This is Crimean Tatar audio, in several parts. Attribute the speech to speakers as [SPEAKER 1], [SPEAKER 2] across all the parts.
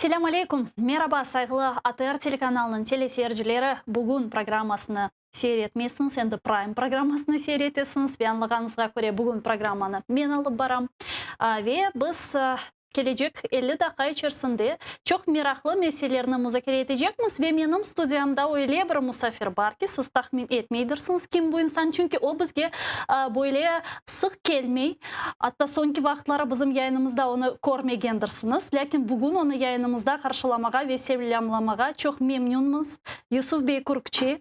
[SPEAKER 1] Selâm aleyküm! Meraba, sayğılı ATR telekanalınıñ teleseyircileri! Bugün programmasını seyir etmeysiñiz, endi Prime programmasını seyir etesiñiz ve añlağanıñızğa köre bugün programmanı men alıp baram. Ve biz Kelecek 50 daqqa içersinde çoq meraqlı meselelerni muzakere etecekmiz ve menim studiyamda öyle bir musafir bar ki, siz tahmin etmeydirsiñiz kim bu insan, çünki o bizge böyle sıq kelmey, atta soñki vaqıtları bizim yayınımızda onı körmegendirsiñiz, lâkin bugün onı yayınımızda qarşılamağa ve selâmlamağa çoq memnünmiz. Yusuf bey Kürkçi,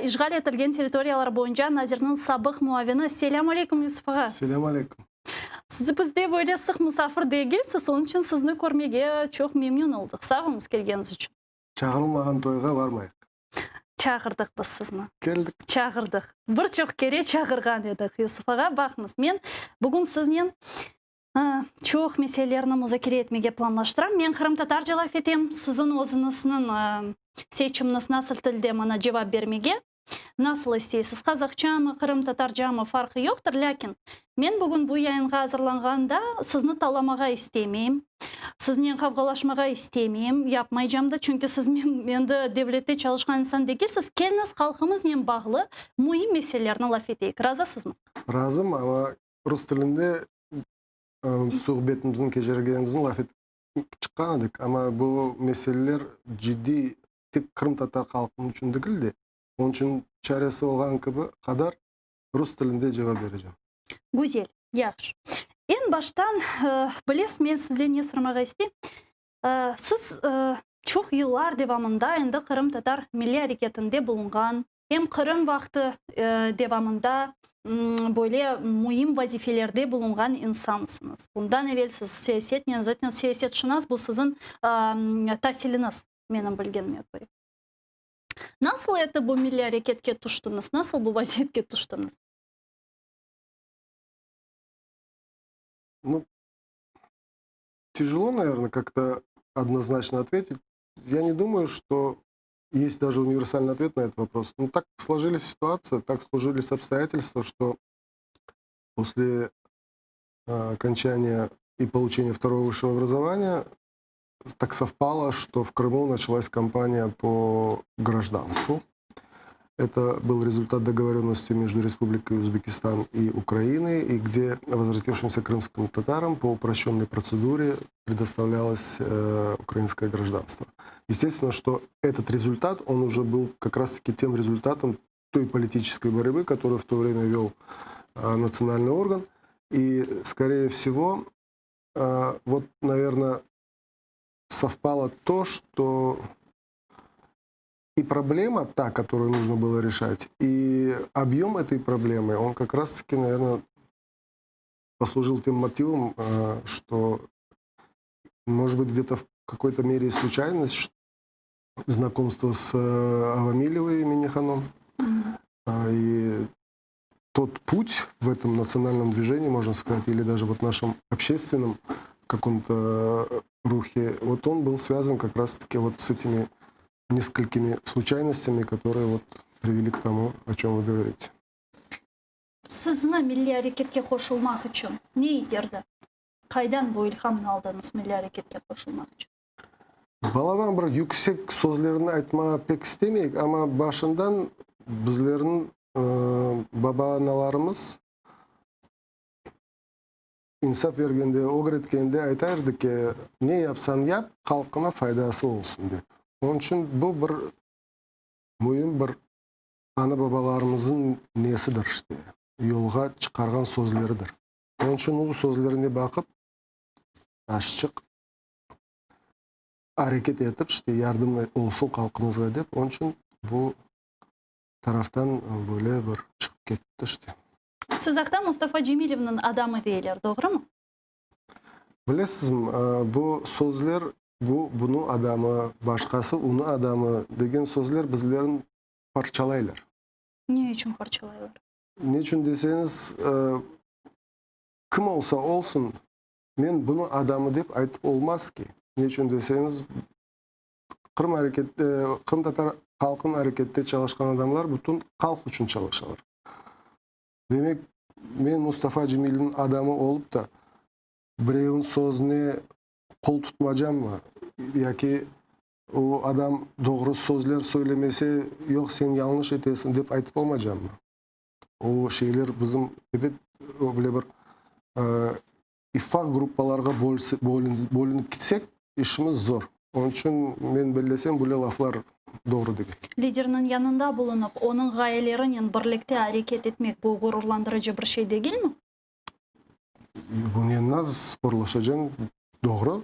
[SPEAKER 1] işğal etilgen territoriyalar boyunca nazirniñ sabıq muavini. Selâm aleyküm, Yusuf ağa.
[SPEAKER 2] Selâm aleyküm.
[SPEAKER 1] Siz bizde böyle sıq musafir degilsiz, onıñ içün sizni körmege çoq memnün oldıq. Sağ oluñız kelgeniñiz içün.
[SPEAKER 2] Çağırılmağan toyğa varmayıq.
[SPEAKER 1] Çağırdıq biz sizni.
[SPEAKER 2] Keldik.
[SPEAKER 1] Çağırdıq. Bir çoq kere çağırğan edik, Yusuf ağa. Baqıñız, men bugün siznen çoq meselelerni muzakere etmege planlaştıram. Men qırımtatarca laf etem. Siziñ özüñizniñ seçiminiz nasıl tilde maña cevap bermege. Nasıl isteysiz, qazaqçamı, qırımtatarcamı, farqı yoqtır, lâkin men bugün bu yayınğa azırlanğanda sizni talamağa istemeyim, siznen qavğalaşmağa istemeyim, yapmaycam da, çünki siz endi devlette çalışqan insan degilsiz, keliñiz halqımıznen bağlı müim meselelerni laf eteyik. Razısızmı?
[SPEAKER 2] Razım, amma rus tilinde suhbetimizni keçirgenimizni laf etip çıqqan edik, amma bu meseleler ciddiy tek qırımtatar halqınıñ içün degil de, onıñ içün çaresi olğan kibi qadar rus tilinde cevap berecem.
[SPEAKER 1] Güzel, yahşı. Eñ baştan, bilesiz, men sizden ne soramağa isteyim? Siz çoq yıllar devamında endi qırımtatar milliy areketinde bulunğan, em Qırım vaqtı devamında böyle müim vazifelerde bulunğan insansıñız. Bundan evel siz siyasetnen, zaten siyasetşınas, bu siziñ tasiliñiz, menim bilgenime köre. Nasıl etip bu milliy areketke tüştüñiz? Nasıl bu vaziyetke tüştüñiz?
[SPEAKER 2] Ну, тяжело, наверное, как-то однозначно ответить. Я не думаю, что есть даже универсальный ответ на этот вопрос. Ну, так сложились ситуация, так сложились обстоятельства, что после э, окончания и получения второго высшего образования так совпало, что в Крыму началась кампания по гражданству. Это был результат договоренности между Республикой Узбекистан и Украиной, и где возвратившимся крымским татарам по упрощенной процедуре предоставлялось э, украинское гражданство. Естественно, что этот результат, он уже был как раз-таки тем результатом той политической борьбы, которую в то время вел э, национальный орган. И, скорее всего, э, вот, наверное, совпало то, что и проблема та, которую нужно было решать, и объем этой проблемы, он как раз-таки, наверное, послужил тем мотивом, э, что, может быть, где-то в какой-то мере случайность, знакомство с э, Авамилевой Миниханом, mm -hmm. и тот путь в этом национальном движении, можно сказать, или даже вот нашем общественном каком-то э, рухе, вот он был связан как раз-таки вот с этими несколькими случайностями, которые вот привели к тому, о чем вы говорите.
[SPEAKER 1] Sizni milliy areketke qoşulmaq içün ne iterdi? Qaydan bu ilhamnı aldıñız milliy areketke qoşulmaq içün?
[SPEAKER 2] Balaban bir yüksek sözlerni aytmağa pek istemeyik, amma başından bizlerniñ baba-analarımız insaf bergende, ögretkende ayta erdi ki, ne yapsañ yap, halqına faydası olsun dep. Onıñ içün bu bir müim bir ana-babalarımıznıñ nesidir işte, yolğa çıqarğan sözleridir. Onıñ içün o sözlerine baqıp, azçıq areket etip, işte yardım olsun halqımızğa dep, onıñ içün bu taraftan böyle bir çıqıp ketti işte.
[SPEAKER 1] Siz aqta Mustafa Cemilevniñ adamı deyler, doğrumı?
[SPEAKER 2] Bilesizmi, bu sözler, bu bunıñ adamı, başqası unıñ adamı degen sözler bizlerni parçalaylar.
[SPEAKER 1] Ne içün parçalaylar?
[SPEAKER 2] Ne içün deseñiz, kim olsa olsun, men bunıñ adamı dep aytıp olmaz ki. Ne içün deseñiz, Qırım areket, qırımtatar halqınıñ arekette çalışqan adamlar bütün halq içün çalışalar. Demek, men Mustafa Cemilniñ adamı olıp da, birevniñ sözüne qol tutmacammı? Yaki o adam doğru sözler söylemese, yoq, sen yañlış etesiñ, dep aytıp olmaycañmı? O şeyler bizim, ebet, öyle bir ifaq gruppalarğa bölünip kitsek, işimiz zor. Onıñ içün, men bellesem, böyle laflar doğru degil.
[SPEAKER 1] Liderniñ yanında bulunıp, onıñ ğayelerinen birlikte areket etmek, bu ğururlandırıcı bir şey degilmi?
[SPEAKER 2] Bunen naz sporlaşacañ, doğru.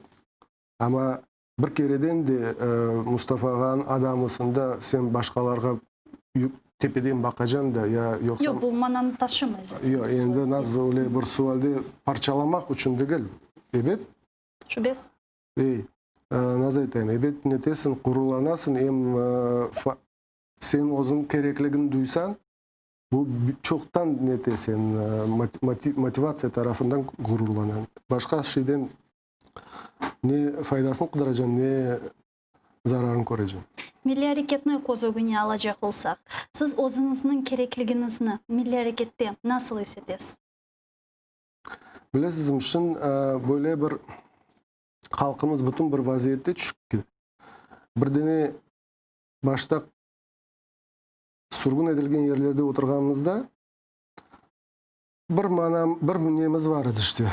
[SPEAKER 2] Amma bir kereden de Mustafa ağanıñ adamısıñ da, sen başqalarğa tepeden baqacañ da, ya yoqsa...
[SPEAKER 1] Yoq, bu mananı taşımay zaten.
[SPEAKER 2] Yoq, endi naz öyle bir sualde parçalamaq içün degil, ebet.
[SPEAKER 1] Şübesiz.
[SPEAKER 2] Ey, naz aytayım, ebet netesiñ, ğururlanasıñ, em sen özüñ kerekligini duysañ, Bu çoqtan nete sen motivatsiya tarafından ğururlanañ. Başqa şeyden ne faydasını qıdıracañ, ne zararını köreceñ.
[SPEAKER 1] Milliy areketni köz ögüne alacaq olsaq, siz özüñizniñ kerekligiñizni milliy arekette nasıl is etesiz?
[SPEAKER 2] Bilesizmi, şın böyle bir halqımız bütün bir vaziyette tüşip ki, bir dene başta Sürgün etilgen yerlerde oturğanımızda bir manam, bir nemiz bar edi işte.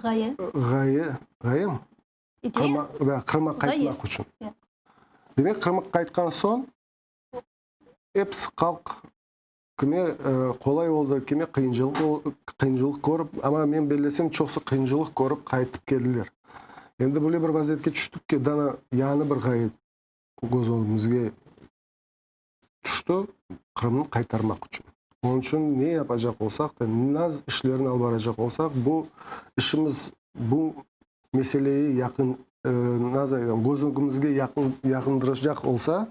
[SPEAKER 1] Ğaye.
[SPEAKER 2] Ğaye, ğayem?
[SPEAKER 1] İdeya?
[SPEAKER 2] Qırıma, da, Qırıma qaytmaq içün.
[SPEAKER 1] Ya.
[SPEAKER 2] Demek, Qırıma qaytqan soñ episi halq kime qolay oldı, kime qıyıncılıq qıyıncılıq körip, amma men bellesem, çoqusı qıyıncılıq körip qaytıp keldiler. Endi böyle bir vaziyetke tüştik ki, dana yañı bir ğaye köz ögümizge tüşti, Qırımnı qaytarmaq içün. Onıñ içün ne yapacaq olsaq da, naz işlerini alıp baracaq olsaq, bu işimiz, bu meseleyi yaqın, naz aytam, köz ögümizge yaqın yaqındıracaq olsa,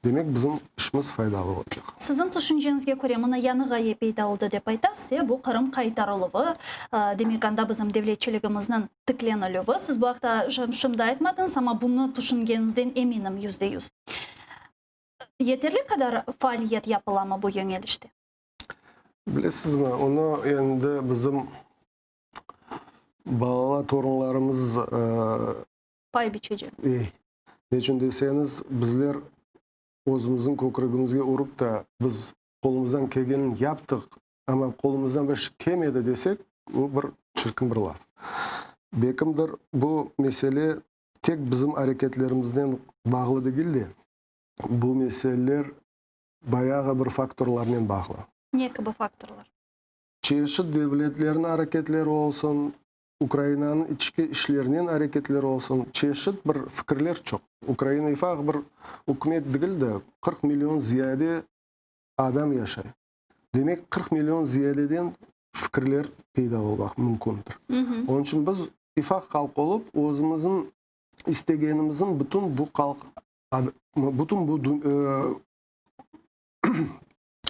[SPEAKER 2] Demek, bizim işimiz faydalı olacaq.
[SPEAKER 1] Siziñ tüşünceñizge köre, mına yañı ğaye peyda oldı dep aytasız, e, bu Qırım qaytarıluvı, demek, anda bizim devletçiligimizniñ tiklenilüvi. Siz bu aqta şimdi aytmadıñız, amma bunı tüşüngeniñizden eminim %100. Yeterli qadar faaliyet yapılamı bu yöñelişte?
[SPEAKER 2] Bilesizmi, onı endi bizim balalar, torunlarımız
[SPEAKER 1] Pay biçecek.
[SPEAKER 2] Ey, neçün deseñiz, bizler özümizniñ kökregimizge urıp da, biz qolumızdan kelgenini yaptıq, amma qolumızdan bir şey kelmedi desek, o bir çirkin bir laf. Bekimdir, bu mesele tek bizim areketlerimiznen bağlı degil de, bu meseleler bayağı bir faktorlarnen bağlı.
[SPEAKER 1] Ne kibi faktorlar?
[SPEAKER 2] Çeşit devletlerniñ areketleri olsun, Ukrainanıñ içki işlerinen areketleri olsun, çeşit bir fikirler çoq. Ukraina ifaq bir ükümet degil de, 40 million ziyade adam yaşay. Demek, 40 million ziyadeden fikirler peyda olmaq mümkündir. Onıñ içün biz ifaq halq olıp, özümizniñ istegenimizin bütün bu halq, bütün bu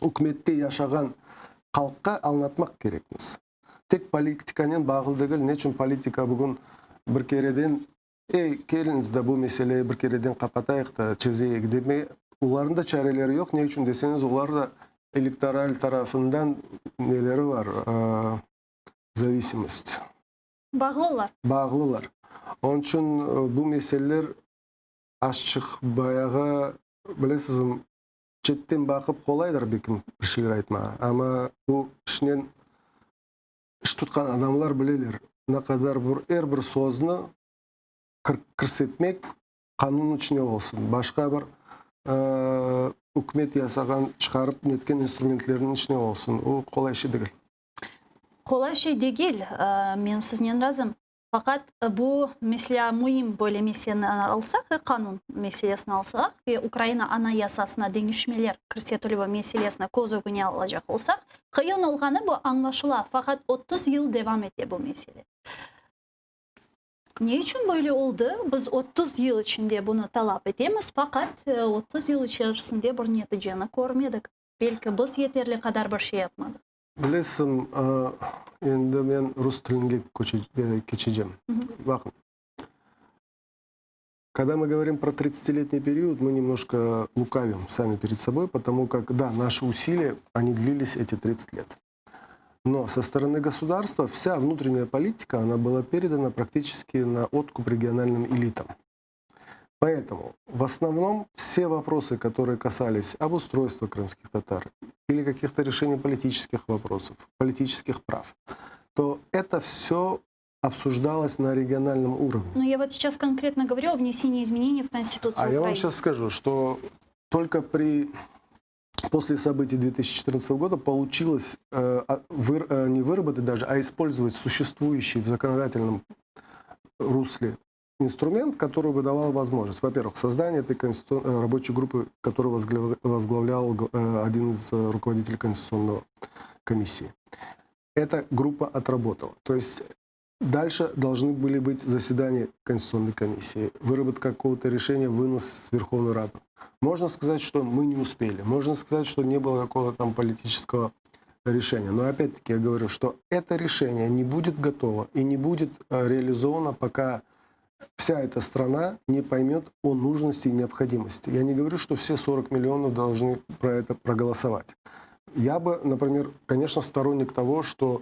[SPEAKER 2] ükümette yaşağan halqqa añlatmaq kerekmiz. Tek politikanen bağlı degil, neçün politika bugün bir kereden, ey, keliñiz da bu meseleyi bir kereden qapatayıq da, çezeyik deme, olarnıñ da çareleri yoq, ne içün deseñiz, olar da elektoral tarafından neleri var, zavisimost.
[SPEAKER 1] Bağlılar.
[SPEAKER 2] Bağlılar. Onıñ içün bu meseleler azçıq bayağı, bilesizmi, Çetten baqıp qolaydır belkim bir şeyler aytmağa, amma bu işnen iş tutqan adamlar bileler, ne qadar bir er bir sözni kirsetmek qanun içine olsun, başqa bir ükümet yasağan, çıqarıp netken instrumentlerniñ içine olsun, o qolay şey degil.
[SPEAKER 1] Qolay şey degil, men siznen razım. Faqat bu, meselâ, müim böyle meseleni alsaq ve qanun meselesini alsaq ve Ukraina Anayasasına deñişmeler kirsetilüvi meselesini köz ögüne alacaq olsaq, qıyın olğanı bu añlaşıla, faqat 30 yıl devam ete bu mesele. Ne içün böyle oldı? Biz 30 yıl içinde bunı talap etemiz, faqat 30 yıl içerisinde bir neticeni körmedik. Belki biz yeterli qadar bir şey yapmadıq.
[SPEAKER 2] Bilesiñ, endi men rus tilinge keçecem. Baqıñ, когда мы говорим про тридцатилетний период, мы немножко лукавим сами перед собой, потому как, да, наши усилия, они длились эти 30 лет. Но со стороны государства вся внутренняя политика, она была передана практически на откуп региональным элитам. Поэтому в основном все вопросы, которые касались обустройства крымских татар или каких-то решений политических вопросов, политических прав, то это все обсуждалось на региональном уровне.
[SPEAKER 1] Но я вот сейчас конкретно говорю о внесении изменений в Конституцию
[SPEAKER 2] А я вам
[SPEAKER 1] Украины.
[SPEAKER 2] сейчас скажу, что только при после событий 2014 года получилось э, а, выр, э, не выработать даже, а использовать существующий в законодательном русле инструмент, который бы давал возможность, во-первых, создание этой конститу... Э, рабочей группы, которую возглавлял э, один из э, руководителей Конституционного комиссии. Эта группа отработала. То есть дальше должны были быть заседания Конституционной комиссии, выработка какого-то решения, вынос с Верховной Рады. Можно сказать, что мы не успели. Можно сказать, что не было какого-то там политического решения. Но опять-таки я говорю, что это решение не будет готово и не будет реализовано, пока вся эта страна не поймет о нужности и необходимости. Я не говорю, что все 40 миллионов должны про это проголосовать. Я бы, например, конечно, сторонник того, что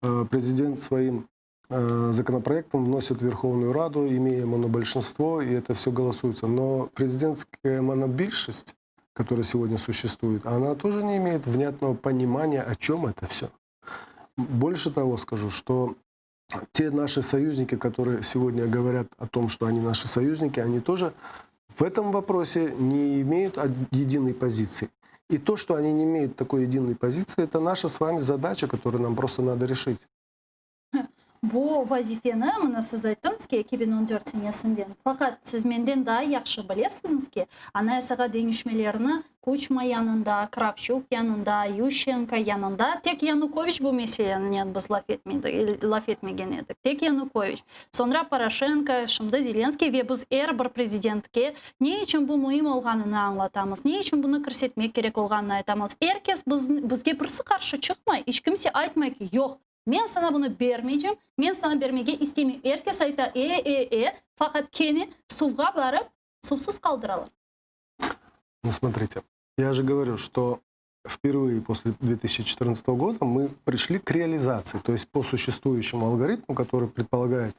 [SPEAKER 2] э, президент своим э, законопроектом вносит в Верховную Раду, имея монобольшинство, и это все голосуется. Но президентская монобільшість, которая сегодня существует, она тоже не имеет внятного понимания, о чем это все. Больше того скажу, что те наши союзники, которые сегодня говорят о том, что они наши союзники, они тоже в этом вопросе не имеют единой позиции. И то, что они не имеют такой единой позиции, это наша с вами задача, которую нам просто надо решить.
[SPEAKER 1] Bu vazifeni mına siz ayttıñız ki 2014 senesinden. Faqat siz menden daa yahşı bilesiñiz ki, Anayasağa deñişmelerni Kuçma yanında, Kravçuk yanında, Yuşçenko yanında, tek Yanukoviç bu meselenen biz laf etmedi, laf etmegen edik. Tek Yanukoviç. Soñra Poroşenko, şimdi Zelenskiy ve biz er bir prezidentke ne içün bu müim olğanını añlatamız, ne içün bunı kirsetmek kerek olğanını aytamız. Er kes biz, bizge birisi qarşı çıqmay, iç kimse aytmay ki, yoq, men saña bunı bermeycem, men saña bermege istemeyim. Er kes ayta, e, e, e, faqat kene suvğa barıp, suvsız qaldıralar.
[SPEAKER 2] Ну, смотрите, я же говорю, что впервые после 2014 года мы пришли к реализации, то есть по существующему алгоритму, который предполагает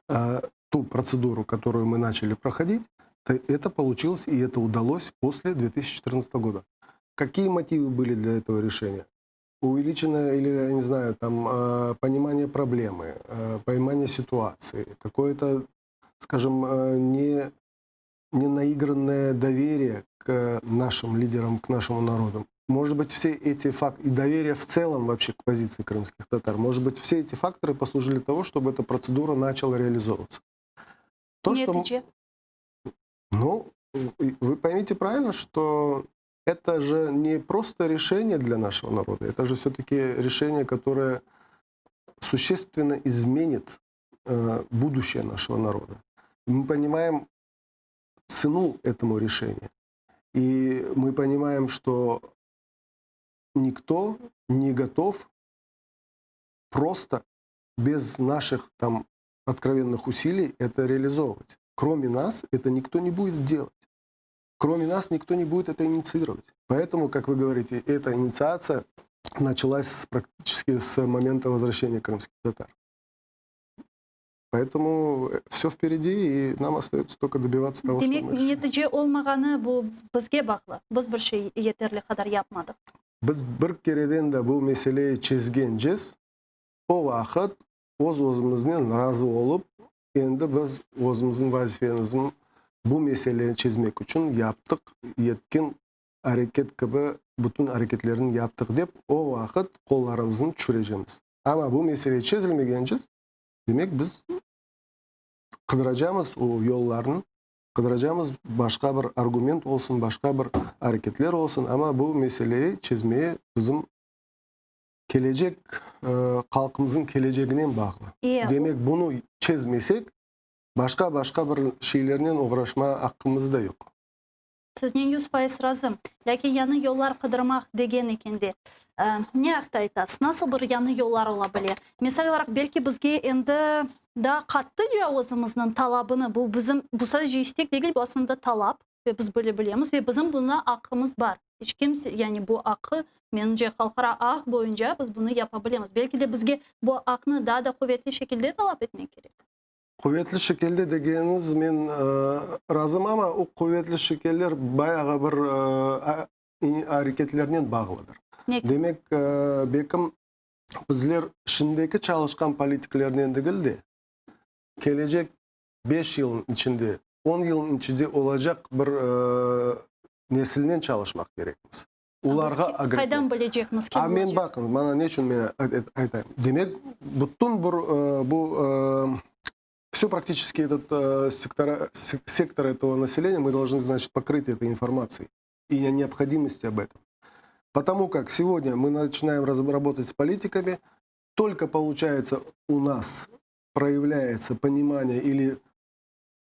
[SPEAKER 2] э, ту процедуру, которую мы начали проходить, то это получилось и это удалось после 2014 года. Какие мотивы были для этого решения? Увеличенное или, я не знаю, там, э, понимание проблемы, э, понимание ситуации, какое-то, скажем, э, не, не наигранное доверие к нашим лидерам, к нашему народу. Может быть, все эти факты и доверие в целом вообще к позиции крымских татар, может быть, все эти факторы послужили того, чтобы эта процедура начала реализовываться.
[SPEAKER 1] То, что... Netice.
[SPEAKER 2] Ну, вы поймите правильно, что это же не просто решение для нашего народа, это же все-таки решение, которое существенно изменит э, будущее нашего народа. Мы понимаем цену этому решению. И мы понимаем, что никто не готов просто без наших там откровенных усилий это реализовывать. Кроме нас это никто не будет делать. Кроме нас никто не будет это инициировать. Поэтому, как вы говорите, эта инициация началась с, практически с момента возвращения крымских татар. Поэтому все впереди, и нам остается только добиваться того,
[SPEAKER 1] Demek
[SPEAKER 2] что мы решили.
[SPEAKER 1] netice olmağanı bu bizge bağlı. Biz bir şey yeterli qadar yapmadıq.
[SPEAKER 2] Biz bir kereden de bu meseleyi çezgencez, o vaqıt öz özümiznen razı olıp, endi biz özümizniñ vazifemizni bu meseleni çezmek içün yaptıq, yetken areket kibi bütün areketlerini yaptıq dep, o vaqıt qollarımıznı tüşürecekmiz. Amma bu mesele çezilmegence, demek biz qıdıracaqmız o yollarnı, qıdıracaqmız başqa bir argument olsun, başqa bir areketler olsun, amma bu meseleyi çezmeye bizim kelecek e, halqımıznıñ keleceginen bağlı.
[SPEAKER 1] E,
[SPEAKER 2] Demek bunı çezmesek, başqa başqa bir şeylernen oğraşma aqqımız da yoq.
[SPEAKER 1] Siznen 100% razım. Lâkin yañı yollar qıdırmaq degen ekende, e, ne aqta aytasız? Nasıl bir yañı yollar ola bile? Misal olaraq, belki bizge endi daa qattıca özümizniñ talabını, bu bizim, bu sadece istek degil, bu aslında talap. Ve biz böyle bilemiz ve bizim buna aqqımız bar. İç kimse, yani bu aqqı, menimce, halqara aq boyunca biz bunı yapa bilemiz. Belki de bizge bu aqnı daa da quvetli şekilde talap etmek kerek.
[SPEAKER 2] Quvetli şekilde degeniñiz men razım, amma o quvetli şekiller bayağı bir areketlernen bağlıdır. Demek, belkim bizler şimdiki çalışqan politiklernen degil de, kelecek 5 yılnıñ içinde, 10 yılnıñ içinde olacaq bir nesilnen çalışmaq kerekmiz. Olarğa
[SPEAKER 1] Qaydan bilecekmiz kim
[SPEAKER 2] olacaq? Men baqıñız, mana ne içün men aytayım. Demek, bütün bir bu все практически этот сектора, сектор этого населения мы должны, значит, покрыть этой информацией и о необходимости об этом. Потому как сегодня мы начинаем работать с политиками, только получается у нас проявляется понимание или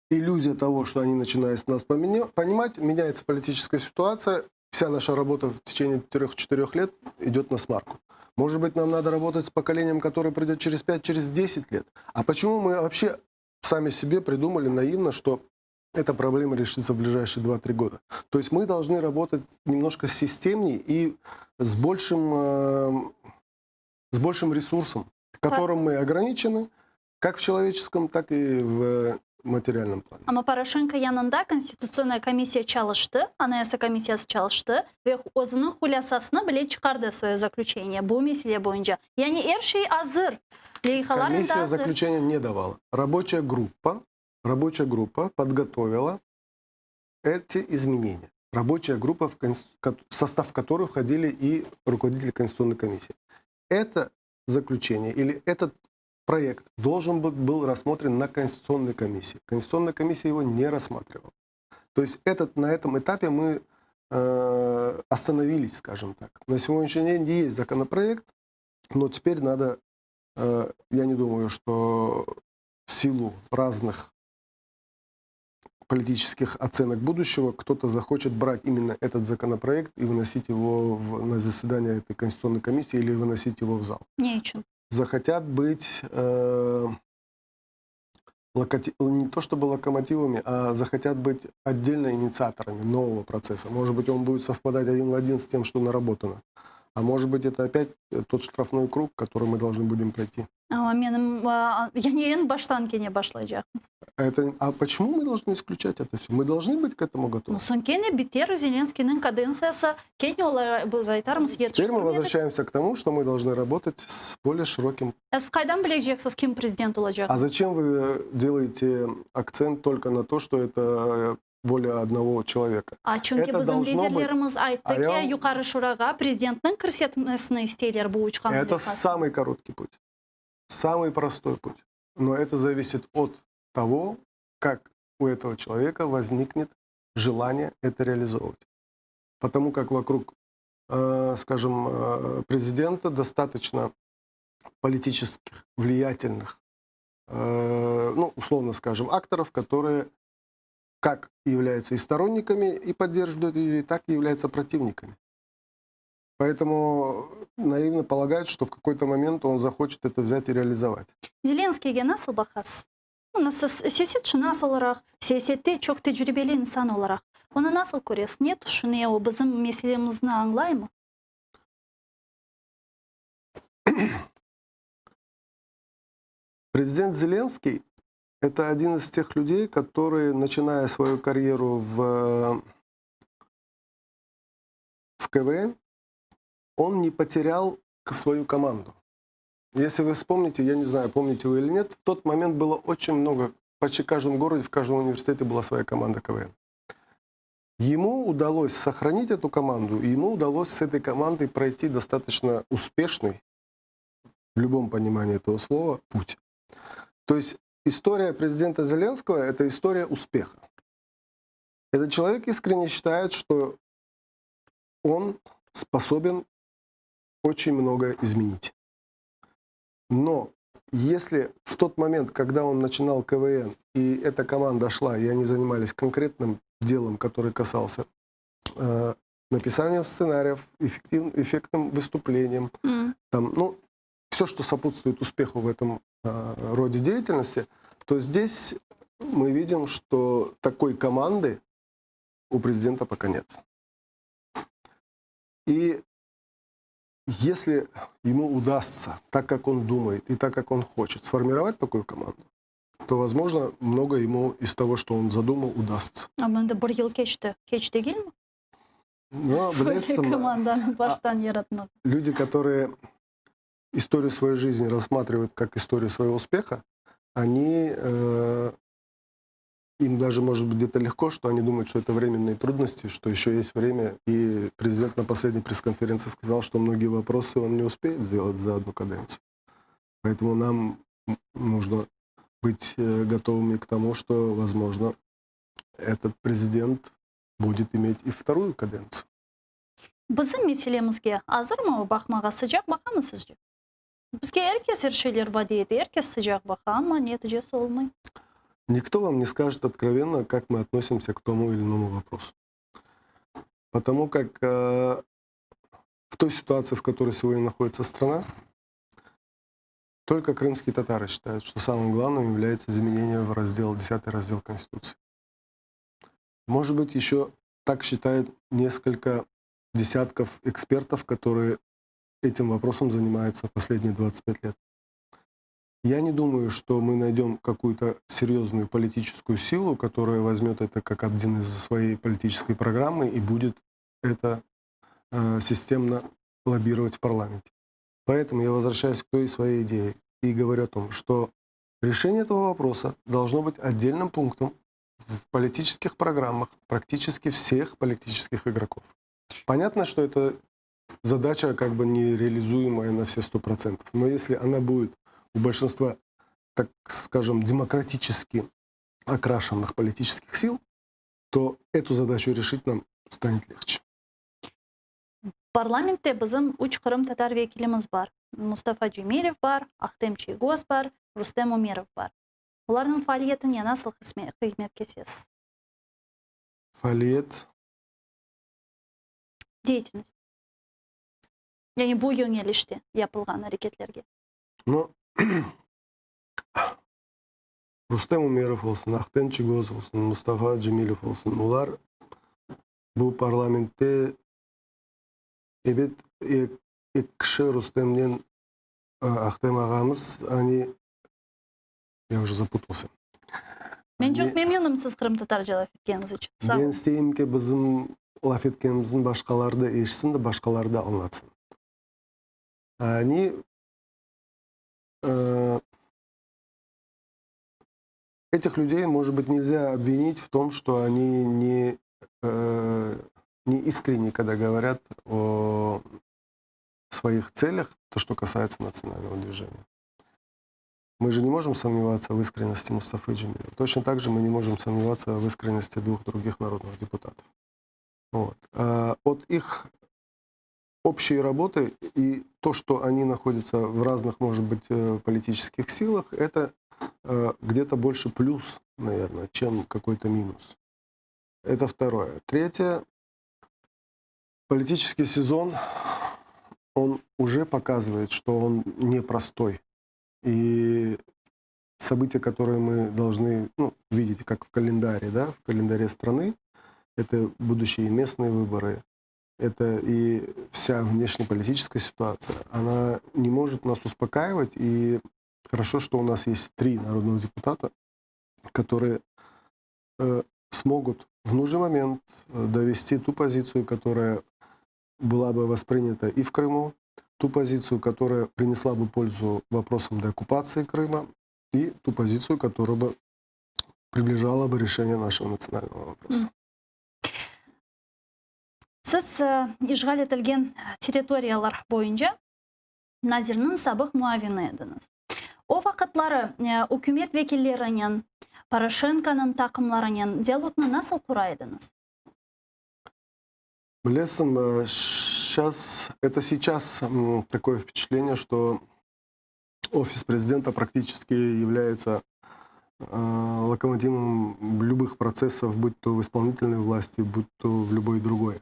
[SPEAKER 2] иллюзия того, что они начинают нас понимать, меняется политическая ситуация, вся наша работа в течение 3-4 лет идет насмарку. Может быть, нам надо работать с поколением, которое придет через 5, через 10 лет. А почему мы вообще сами себе придумали наивно, что эта проблема решится в ближайшие 2-3 года? То есть мы должны работать немножко системней и с большим ресурсом, которым мы ограничены, как в человеческом, так и в материальном плане.
[SPEAKER 1] Amma Poroşenko yanında Konstitutsion komissiya çalıştı, Anayasa komissiyası çalıştı ve özüniñ hulâsasını bile çıqardı свое заключение bu mesele boyunca. Yani er şey azır. Leyhalar
[SPEAKER 2] Комиссия
[SPEAKER 1] azır.
[SPEAKER 2] заключения не давала. Рабочая группа подготовила эти изменения. Рабочая группа, в состав которой входили и руководители Конституционной комиссии. Это заключение или этот проект должен был рассмотрен на Конституционной комиссии. Конституционная комиссия его не рассматривала. То есть на этом этапе мы остановились, скажем так. На сегодняшний день есть законопроект, но теперь надо, я не думаю, что в силу разных политических оценок будущего кто-то захочет брать именно этот законопроект и выносить его на заседание этой Конституционной комиссии или выносить его в зал.
[SPEAKER 1] Ne içün?
[SPEAKER 2] Захотят быть не то чтобы локомотивами, а захотят быть отдельно инициаторами нового процесса. Может быть, он будет совпадать один в один с тем, что наработано. А может быть, это опять тот штрафной круг, который мы должны будем пройти.
[SPEAKER 1] Amma menim yani eñ baştan kene başlaycaqmız.
[SPEAKER 2] А почему мы должны исключать это все? Мы должны быть к этому готовы.
[SPEAKER 1] Ну, soñ kene biter Zelenskiyniñ kadentsiyası kene olar biz aytarmız
[SPEAKER 2] Теперь мы возвращаемся к тому, что мы должны работать с более широким.
[SPEAKER 1] Siz qaydan bileceksiz kim prezident olacaq?
[SPEAKER 2] А зачем вы делаете акцент только на то, что это воля одного человека?
[SPEAKER 1] A çünki bizim liderlerimiz ayttı ki, Yuqarı Şurağa prezidentniñ kirsetmesini isteyler bu üç qanun
[SPEAKER 2] Это самый короткий путь. Самый простой путь. Но это зависит от того, как у этого человека возникнет желание это реализовывать. Потому как вокруг, скажем, президента достаточно политических, влиятельных, ну, условно скажем, акторов, которые как являются и сторонниками и поддерживают ее, так и являются противниками. Поэтому наивно полагают, что в какой-то момент он захочет это взять и реализовать.
[SPEAKER 1] Zelenskiyge nasıl baqasız? Siyasetşınas olaraq, siyasette çoq tecribeli insan olaraq. Onı nasıl köresiz? Ne tüşüne o bizim meselemizni añlaymı?
[SPEAKER 2] Президент Зеленский – это один из тех людей, которые, начиная свою карьеру в КВН, он не потерял свою команду. Если вы вспомните, я не знаю, помните вы или нет, в тот момент было очень много, почти в каждом городе, в каждом университете была своя команда КВН. Ему удалось сохранить эту команду, и ему удалось с этой командой пройти достаточно успешный, в любом понимании этого слова, путь. То есть история президента Зеленского – это история успеха. Этот человек искренне считает, что он способен очень многое изменить. Но если в тот момент, когда он начинал КВН, и эта команда шла, и они занимались конкретным делом, который касался написания сценариев, эффектным выступлением, там, ну, все, что сопутствует успеху в этом роде деятельности, то здесь мы видим, что такой команды у У президента пока нет. И если ему удастся, так как он думает и так как он хочет, сформировать такую команду, то, возможно, много ему из того, что он задумал, удастся.
[SPEAKER 1] Amma endi bir yıl keçti. Keç degilmi?
[SPEAKER 2] Но
[SPEAKER 1] Böyle
[SPEAKER 2] bilesiñmi,
[SPEAKER 1] komandanı baştan yaratmaq.
[SPEAKER 2] люди, которые историю своей жизни рассматривают как историю своего успеха, они, им даже может быть где-то легко, что они думают, что это временные трудности, что еще есть время. И президент на последней пресс-конференции сказал, что многие вопросы он не успеет сделать за одну каденцию. Поэтому нам нужно быть готовыми к тому, что, возможно, этот президент будет иметь и вторую каденцию.
[SPEAKER 1] Bizim meselemizge azırmı o baqmağa sıcaq baqamı sizce? Bizge er kes er şeyler vade ete, er kes sıcaq baqa, amma neticesi olmay.
[SPEAKER 2] Никто вам не скажет откровенно, как мы относимся к тому или иному вопросу. Потому как в той ситуации, в которой сегодня находится страна, только крымские татары считают, что самым главным является изменение в раздел, 10 раздел Конституции. Может быть, еще так считает несколько десятков экспертов, которые этим вопросом занимаются последние 25 лет. Я не думаю, что мы найдем какую-то серьезную политическую силу, которая возьмет это как один из своей политической программы и будет это системно лоббировать в парламенте. Поэтому я возвращаюсь к той своей идее и говорю о том, что решение этого вопроса должно быть отдельным пунктом в политических программах практически всех политических игроков. Понятно, что это задача как бы нереализуемая на все 100%, но если она будет у большинства, так скажем, демократически окрашенных политических сил, то эту задачу решить нам станет легче.
[SPEAKER 1] Parlamentte bizim üç qırımtatar vekilimiz bar. Mustafa Cemilev bar, Ahtem Çiygoz bar, Rustem Umerov bar. Olarnıñ faaliyetine nasıl qıymet kesesiz?
[SPEAKER 2] Faaliyet?
[SPEAKER 1] Деятельность. Yani bu yönelişte yapılğan areketlerge.
[SPEAKER 2] Ну, Rustem Umerov olsun, Ahtem Çiygoz olsun, Mustafa Cemilev olsun, olar bu parlamentte ebet eki kişi Rustemnen Ahtem ağamız, они, я уже запутался.
[SPEAKER 1] Men çoq memnünim siz qırımtatarca laf etkeniñiz içün. Sağ
[SPEAKER 2] Men
[SPEAKER 1] oluñ.
[SPEAKER 2] isteyim ki, bizim laf etkenimizni başqaları da eşitsin de, başqaları da añlatsın. Они этих людей, может быть, нельзя обвинить в том, что они не искренне, когда говорят о своих целях, то, что касается национального движения. Мы же не можем сомневаться в искренности Мустафы Джемилева. Точно так же мы не можем сомневаться в искренности двух других народных депутатов. Вот. А от их общей работы и то, что они находятся в разных, может быть, политических силах, это где-то больше плюс, наверное, чем какой-то минус. Это второе. Третье. Политический сезон, он уже показывает, что он непростой. И события, которые мы должны, ну, видеть как в календаре, да, в календаре страны, это будущие местные выборы, это и вся внешнеполитическая ситуация, она не может нас успокаивать. И хорошо, что у нас есть три народных депутата, которые смогут в нужный момент довести ту позицию, которая была бы воспринята и в Крыму, ту позицию, которая принесла бы пользу вопросам деоккупации Крыма, и ту позицию, которая бы приближала бы решение нашего национального вопроса.
[SPEAKER 1] Siz işğal etilgen territoriyalar boyunca nazirniñ sabıq muavini ediñiz. O vaqıtları ükümet vekillerinen, Poroşenkonıñ taqımlarınen dialognı nasıl qura ediñiz?
[SPEAKER 2] Bilesiñ, сейчас, это сейчас такое впечатление, что офис президента практически является локомотивом любых процессов, будь то в исполнительной власти, будь то в любой другой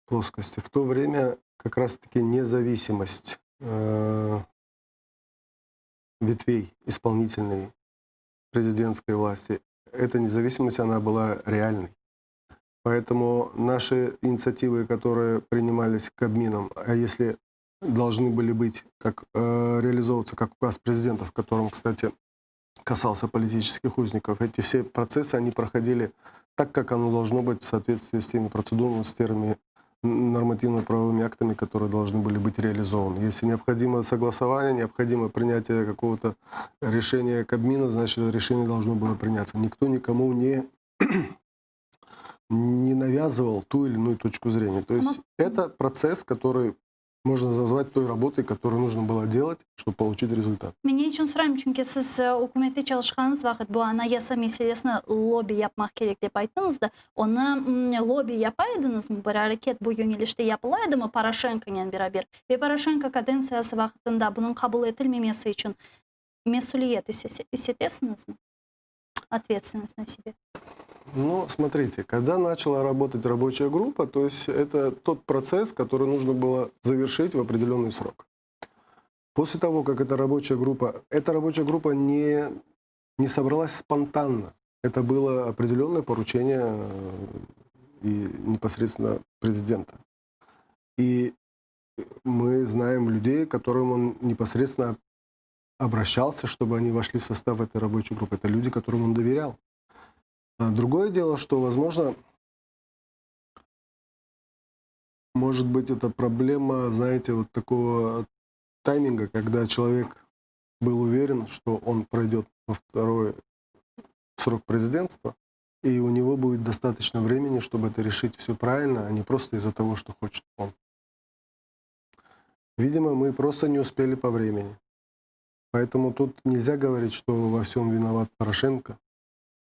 [SPEAKER 2] плоскости. В то время как раз-таки независимость ветвей исполнительной президентской власти, эта независимость, она была реальной. Поэтому наши инициативы, которые принимались Кабмином, а если должны были быть, как, э, реализовываться как указ президента, в котором, кстати, касался политических узников, эти все процессы, они проходили так, как оно должно быть в соответствии с теми процедурами, с теми нормативно-правовыми актами, которые должны были быть реализованы. Если необходимо согласование, необходимо принятие какого-то решения Кабмина, значит, это решение должно было приняться. Никто никому не, не навязывал ту или иную точку зрения. То есть это процесс, который можно назвать той работой, которую нужно было делать, чтобы получить результат.
[SPEAKER 1] Men ne içün sorayım, çünki siz ükümette çalışqanıñız vaqıt bu anayasa meselesini lobbi yapmaq kerek dep ayttıñız da, onı lobbi yapa ediñizmi, bir areket bu yöñelişte yapıla edimi Poroşenkonen beraber? Ve Poroşenko kadentsiyası vaqıtında bunıñ qabul etilmemesi içün mesüliyet is etesiñizmi? Ответственность на себе.
[SPEAKER 2] Ну, смотрите, когда начала работать рабочая группа, то есть это тот процесс, который нужно было завершить в определенный срок. После того, как эта рабочая группа, эта рабочая группа не, не собралась спонтанно. Это было определенное поручение э, и непосредственно президента. И мы знаем людей, к которым он непосредственно обращался, чтобы они вошли в состав этой рабочей группы. Это люди, которым он доверял. А другое дело, что, возможно, может быть, это проблема, знаете, вот такого тайминга, когда человек был уверен, что он пройдет во второй срок президентства, и у него будет достаточно времени, чтобы это решить все правильно, а не просто из-за того, что хочет он. Видимо, мы просто не успели по времени. Поэтому тут нельзя говорить, что во всем виноват Порошенко,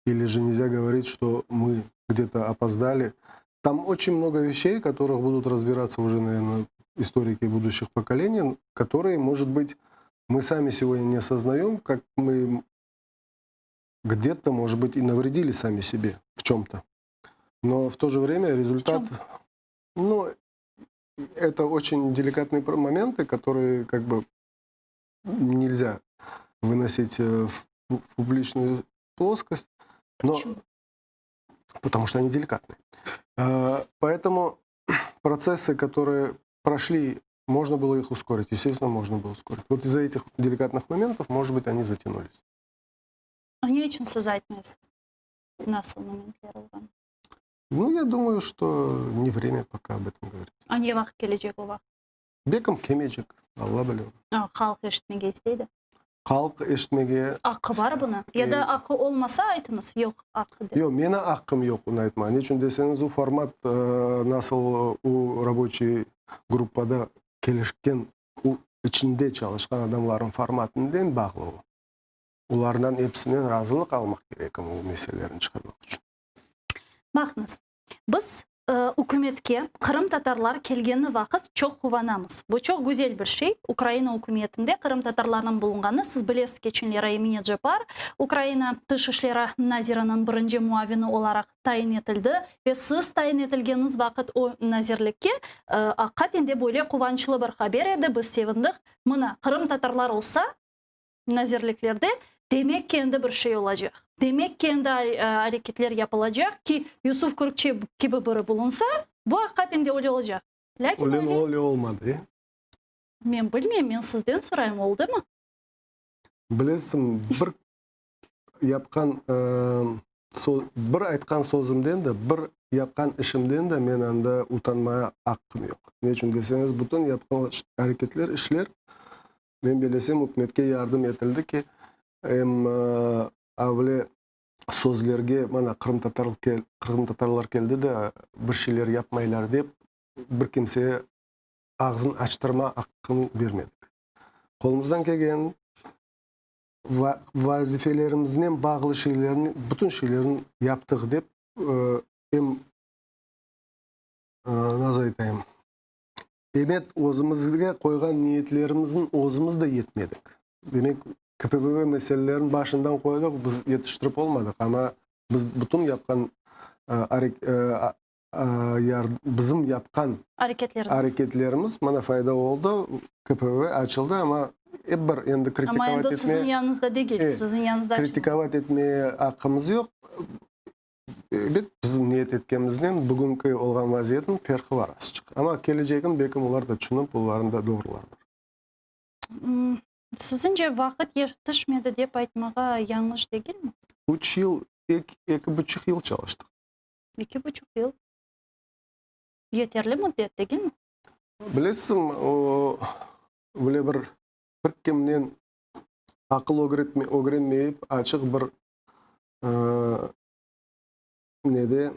[SPEAKER 2] или же нельзя говорить, что мы где-то опоздали. Там очень много вещей, которых будут разбираться уже, наверное, историки будущих поколений, которые, может быть, мы сами сегодня не осознаем, как мы где-то, может быть, и навредили сами себе в чем-то. Но в то же время результат... Ну, это очень деликатные моменты, которые как бы нельзя выносить э, в, в публичную плоскость. Но,
[SPEAKER 1] Почему?
[SPEAKER 2] Потому что они деликатны. Э, поэтому процессы, которые прошли, можно было их ускорить. Естественно, можно было ускорить. Вот из-за этих деликатных моментов, может быть, они затянулись.
[SPEAKER 1] Ne içün siz aytmaysız? Nasıl momentler olğan?
[SPEAKER 2] Ну, я думаю, что не время пока об этом говорить.
[SPEAKER 1] A ne vaqıt kelecek o vaqıt?
[SPEAKER 2] Belkim kelmeycek, Alla bile.
[SPEAKER 1] Halq eşitmege isteydi.
[SPEAKER 2] Halq eşitmege...
[SPEAKER 1] Aqqı bar bunı? Ya da aqqı olmasa aytıñız, yoq aqqı dep.
[SPEAKER 2] Yoq, meni aqqım yoq onı aytmağa. Ne içün deseñiz, o format nasıl o raboçiy gruppada kelişken, o içinde çalışqan adamlarnıñ formatınen bağlı o. Olardan episinden razılıq almaq kerekim o meselelerni çıqarmaq içün.
[SPEAKER 1] Baqıñız, biz ükümetke qırımtatarlar kelgeni vaqıt çoq quvanamız. Bu çoq güzel bir şey, Ukraina ükümetinde qırımtatarlarnıñ bulunğanı. Siz bilesiz, keçenleri Emine Ceppar Ukraina Tış işleri naziriniñ birinci muavini olaraq tayin etildi ve siz tayin etilgeniñiz vaqıt o nazirlikke aqiqaten de böyle quvançlı bir haber edi, biz sevindik. Mına, qırımtatarlar olsa, nazirliklerde, demek ki, endi bir şey olacaq, demek ki, endi areketler yapılacaq ki, Yusuf Kürkçi kibi biri bulunsa, bu aqiqaten de öyle olacaq.
[SPEAKER 2] Lâkin öyle, öyle olmadı, e?
[SPEAKER 1] Men bilmeyim, men sizden sorayım, oldımı?
[SPEAKER 2] Bilesiñ, bir yapqan, bir aytqan sözümden de, bir yapqan işimden de men anda utanmağa aqqım yoq. Ne içün deseñiz, bütün yapqan areketler, işler, Men belesem, ükümetke yardım etildi ki, em avle sözlerge, mana, qırımtatarlar keldi de, bir şeyler yapmaylar dep, bir kimseye ağzın açtırma aqqını bermedik. Qolumızdan kelgen vazifelerimiznen bağlı şeylerni, bütün şeylerni yaptıq dep, em, nasıl aytayım, Ebet, özümizge qoyğan niyetlerimizniñ özümiz de yetmedik. Demek, KPVV meselelerini başından qoydıq, biz yetiştirip olmadıq, amma biz bütün yapqan bizim yapqan areketlerimiz mana fayda oldı, KPVV açıldı, amma ep bir endi
[SPEAKER 1] kritikovat etme... Amma endi siziñ yanıñızda degil, siziñ yanıñızda açılmadı.
[SPEAKER 2] Kritikovat etmeye aqqımız yoq. Ebet, bizim niyet etkenimiznen bugünki olğan vaziyetniñ ferqı bar azçıq. Amma kelecegin belkim olar da tüşünip, olarnı da doğrularlar.
[SPEAKER 1] Siziñce vaqıt yetişmedi dep aytmağa yañlış degilmi?
[SPEAKER 2] Üç yıl, eki buçuq yıl çalıştıq.
[SPEAKER 1] Eki buçuq yıl yeterli müddet degilmi?
[SPEAKER 2] Bilesiñmi, o, böyle bir, bir kimnen aqıl ögrenmeyip, açıq bir nede,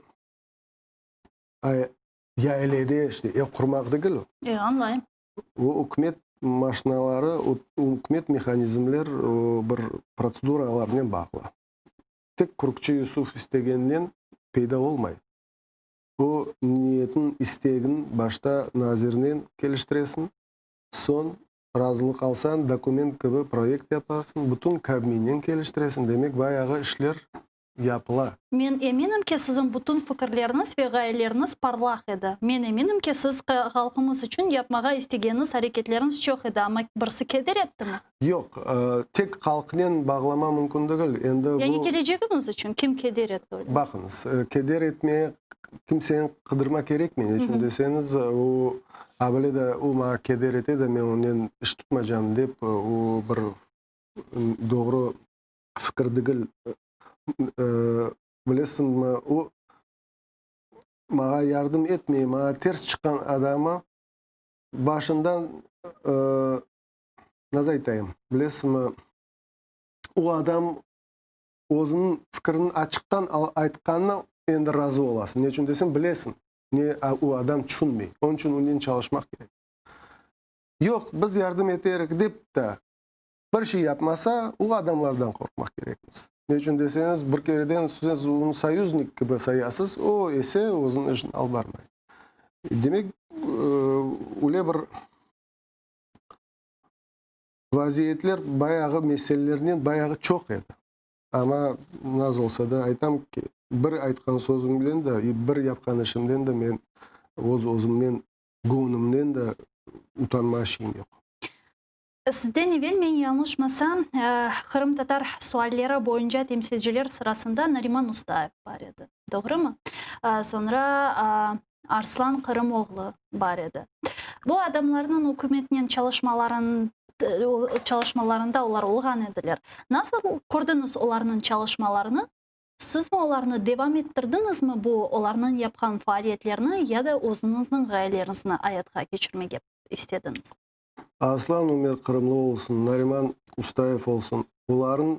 [SPEAKER 2] yaylede işte ev qurmaq degil o.
[SPEAKER 1] E, añlayım.
[SPEAKER 2] O ükümet maşinaları, ükümet mehanizmler o bir protseduralarnen bağlı. Tek Kürkçi Yusuf istegeninen peyda olmay. O niyetin, istegin başta nazirnen keliştiresiñ, soñ razılıq alsañ, dokument kibi proyekt yapasıñ, bütün Kabminnen keliştiresiñ, demek bayağı işler yapıla.
[SPEAKER 1] Men eminim ki, siziñ bütün fikirleriñiz ve ğayeleriñiz parlaq edi. Men eminim ki, siz halqımız içün yapmağa istegeniñiz areketleriñiz çoq edi, amma birisi keder ettimi?
[SPEAKER 2] Yoq, tek halqnen bağlama mümkün degil. Endi bu.
[SPEAKER 1] Yani kelecegimiz içün kim keder etti öyle?
[SPEAKER 2] Baqıñız, keder etmeye kimseni qıdırma kerekmey. Ne içün deseñiz, o, a bile de o maña keder ete de, men onen iş tutmacam dep, o bir doğru fikir degil. Bilesiñmi, o maña yardım etmey, maña ters çıqqan adamı başından, nasıl aytayım, bilesiñmi, o adam özüniñ fikirini açıqtan aytqanına endi razı olasıñ. Ne içün deseñ, bilesiñ, ne o adam tüşünmey. Onıñ içün onen çalışmaq kerek. Yoq, biz yardım eterik dep de Bir şey yapmasa, o adamlardan qorqmaq kerekmiz. Ne içün deseñiz, bir kereden siz onı soyuznik kibi sayasız, o ise özüniñ işini alıp barmay. Demek, öyle bir vaziyetler bayağı meselelernen bayağı çoq edi. Amma naz olsa da aytam ki, bir aytqan sözümden de, bir yapqan işimden de men öz-özümden, göñlümden de utanma şeyim yoq.
[SPEAKER 1] Sizden evel, men yañlışmasam, qırımtatar sualleri boyunca temsilciler sırasında Nariman Ustayev bar edi, doğrumı? Soñra Arslan Qırımoğlu bar edi. Bu adamlarnıñ ükümetnen çalışmalarında olar olğan ediler. Nasıl kördiñiz olarnıñ çalışmalarını? Sizmi olarnı devam ettirdiñizmi bu olarnıñ yapqan faaliyetlerini ya da özüñizniñ ğayeleriñizni ayatqa keçirmege istediñiz?
[SPEAKER 2] Aslan Ümer Qırımlı olsun, Nariman Ustayev olsun, olarnıñ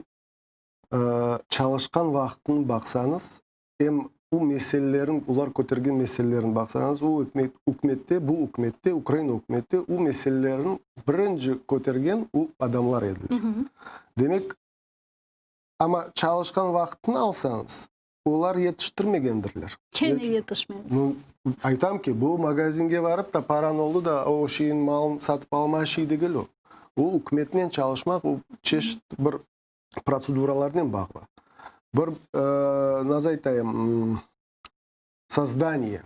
[SPEAKER 2] çalışqan vaqtını baqsañız, em bu meselelerin, olar kötergen meselelerini baqsañız, o ükümette, bu ükümette, Ukraina ükümette o meselelerin birinci kötergen o adamlar ediler. Demek, amma çalışqan vaqtını alsañız, Olar yetiştirmegendirler.
[SPEAKER 1] Kene yetişmedi.
[SPEAKER 2] Nu, aytam ki, bu magazinge varıp da paran oldı da, o şeyin malın satıp alma şey degil o. O ükümetnen çalışmaq, o çeşit bir protseduralarnen bağlı. Bir, nasıl aytayım, sozdaniye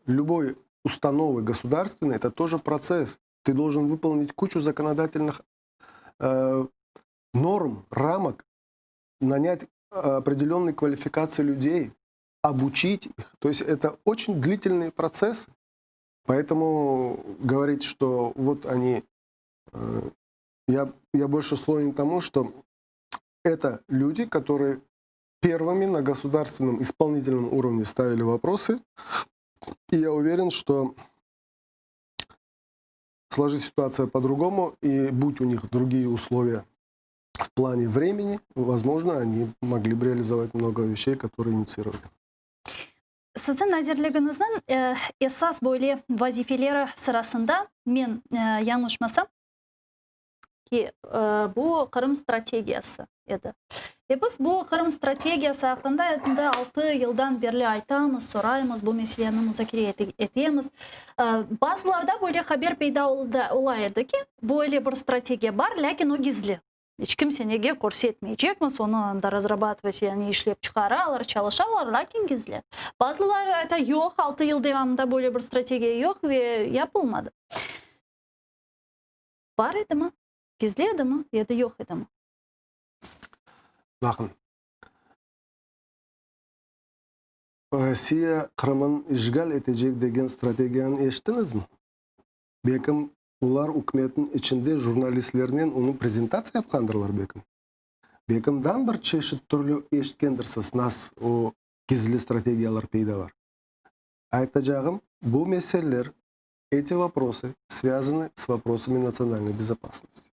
[SPEAKER 2] lüboy ustanovı gosudarstvennoy, eto тоже protsess. Ты должен выполнить кучу законодательных норм, рамок, нанять определенной квалификации людей, обучить их. То есть это очень длительный процесс. Поэтому говорить, что вот они... Я, я больше склонен к тому, что это люди, которые первыми на государственном исполнительном уровне ставили вопросы. И я уверен, что сложись ситуация по-другому, и будь у них другие условия в плане времени, возможно, они могли бы реализовать много вещей, которые инициировали.
[SPEAKER 1] Siziñ nazirligiñizniñ esas böyle vazifeleri sırasında, men yañlışmasam, ki bu Qırım strategiyası edi. Ve biz bu Qırım strategiyası aqqında endi altı yıldan berli aytamız, soraymız, bu meseleni muzakere etemiz. Bazılarda böyle haber peyda ola edi ki, böyle bir strategiya bar, lâkin o gizli. İç kimsenege körsetmeycekmiz, onı anda razrabatıvat, yani işlep çıqaralar, çalışalar, lâkin gizli. Bazıları ayta, yoq, altı yıl devamında böyle bir strategiya yoq ve yapılmadı. Bar edimi? Gizli edimi ya da yoq edimi?
[SPEAKER 2] Baqıñ. Rossiya Qırımın işğal etecek degen strategiyanı eşittiñizmi? Belkim, olar ükümetniñ içinde jurnalistlernen onı prezentatsiya yapqandırlar, belkim. Belkim, dan bir çeşit türlü eşitkendirsiz, nas o gizli strategiyalar peyda bar. Aytacağım, bu meseleler, eti voprosı svязаны с вопросами национальной безопасности.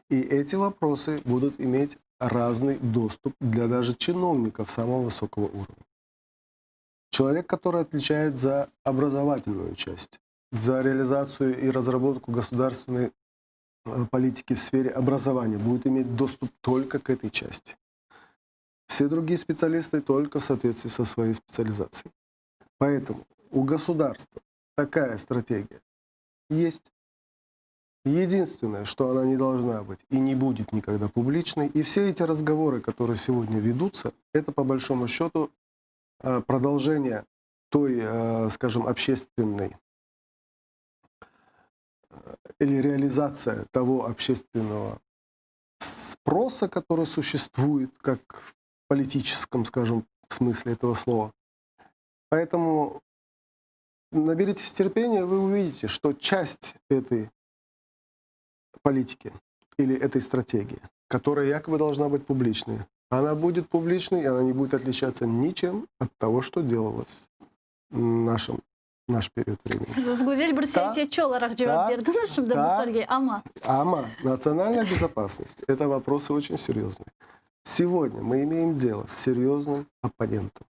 [SPEAKER 2] И эти вопросы будут иметь разный доступ для даже чиновников самого высокого уровня. Человек, который отвечает за образовательную часть, за реализацию и разработку государственной политики в сфере образования, будет иметь доступ только к этой части. Все другие специалисты только в соответствии со своей специализацией. Поэтому у государства такая стратегия есть. Единственное, что она не должна быть и не будет никогда публичной, и все эти разговоры, которые сегодня ведутся, это по большому счету продолжение той, скажем, общественной или реализация того общественного спроса, который существует, как в политическом, скажем, смысле этого слова. Поэтому наберитесь терпения, вы увидите, что часть этой политики или этой стратегии, которая якобы должна быть публичной, она будет публичной, и она не будет отличаться ничем от того, что делалось в наш период времени.
[SPEAKER 1] Siz güzel bir siyasetçi olaraq cevap berdiñiz şimdi bu sualge, amma.
[SPEAKER 2] Amma национальная безопасность – это вопросы очень серьезные. Сегодня мы имеем дело с серьезным оппонентом,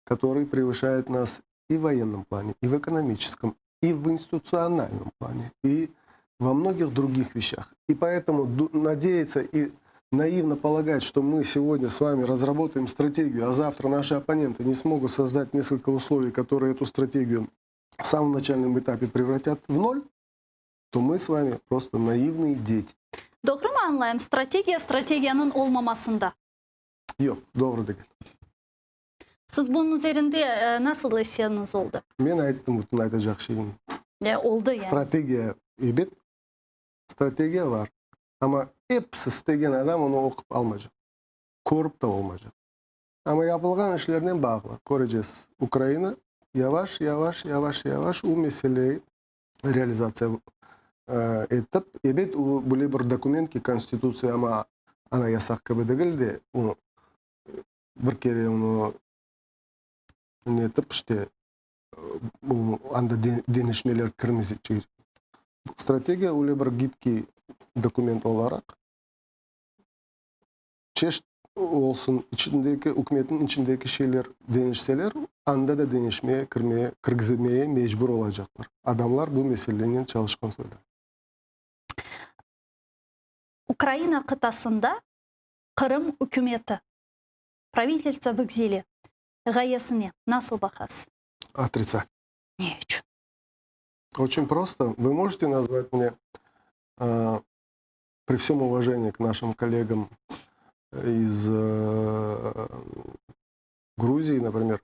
[SPEAKER 2] который превышает нас и в военном плане, и в экономическом, и в институциональном плане, и во многих других вещах. И поэтому надеяться и наивно полагать, что мы сегодня с вами разработаем стратегию, а завтра наши оппоненты не смогут создать несколько условий, которые эту стратегию в самом начальном этапе превратят в ноль, то мы с вами просто наивные дети.
[SPEAKER 1] Doğru mı añlayım? Strategiya strategiyanıñ olmamasında.
[SPEAKER 2] Yoq, doğru degil.
[SPEAKER 1] Siz bunıñ üzerinde nasıl esseniz oldı?
[SPEAKER 2] Men ayttım bütün aytacaq şeyimni.
[SPEAKER 1] Oldı yani.
[SPEAKER 2] Strategiya, ebet, strategiya bar. Amma episi istegen adam onı oqup almaycaq. Körip de olmaycaq. Amma yapılğan işlernen bağlı. Körecesiz. Ukraina yavaş, yavaş, yavaş, yavaş o meseleyi realizatsiya etip, ebet, o böyle bir dokument ki, Konstitutsiya, amma anayasa kibi degil de, o bir kere onı ne etip, işte, bu anda deñişmeler kirmeycek. Strategiya öyle bir gibkiy dokument olaraq, çeşit olsun, içindeki, ükümetniñ içindeki şeyler deñişseler, anda da deñişme kirmeye, kirgizmeye mecbur olacaqlar. Adamlar bu meselenen çalışqan soylar.
[SPEAKER 1] Ukraina qıtasında Qırım ükümeti, Pravitelstvo v ekzile, ğayesine nasıl baqasız?
[SPEAKER 2] Отрицательно.
[SPEAKER 1] Ne içün?
[SPEAKER 2] Очень просто. Вы можете назвать мне, при всем уважении к нашим коллегам из Грузии, например,